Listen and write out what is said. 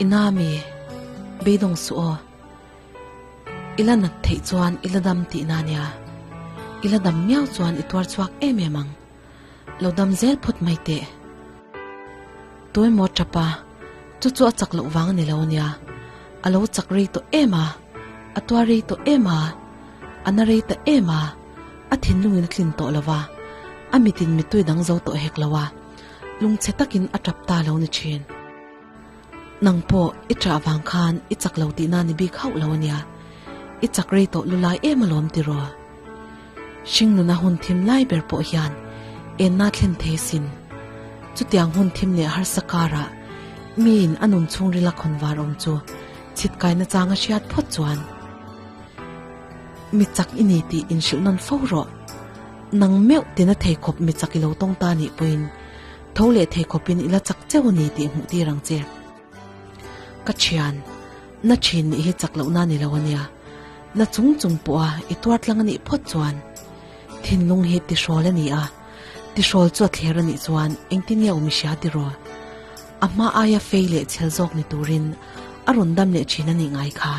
I na mi, beidawng suh aw. I la nat theih chuan i la dam tihna nia. I la dam miau chuan i tuar chhuak em em ang. Lo dam zel phawt mai teh. Tuemaw tap a, chu chu a chak loh vang a ni lo ania. A lo chak rei tawh em a, a tuar rei tawh em a, a na rei ta em a, a thinlungin a tlin tawh lo va, a mitin mittui dang zo tawh hek lo a, lungchhe takin a tap ta lo ni thin. Nang pawh i ṭah vang khan i chak lo tihna ni bik hauh lo ania, i chak rei tawh lu lai em alawm tiraw? Hringnuna hun thim lai ber pawh hian enna thlen thei sin. Chutiang hun thim leh harsa karah miin a nun chhungrila khawnvar awm chu chhitkaina chang a hriat phawt chuan mi chak i ni tih inhrilh nawn fo rawh. Nang meuh tina thei khawp mi chak i lo tawng ta nih pawhin Tho leh thei khawpin i la chak cheu a ni tih hmuh tir ang che. Ka thian, na thin nih hi chak lohna ni lo a nia. Na chung chung pawha i tuar tlang a nih phawt chuan thinlung hi tihrawl a ni a, tihrawl chu a thler a nih chuan engtin nge awm i hria tiraw? A hma aia fei leh chhel zawk ni turin a rawn dam leh thin a nih ngai kha.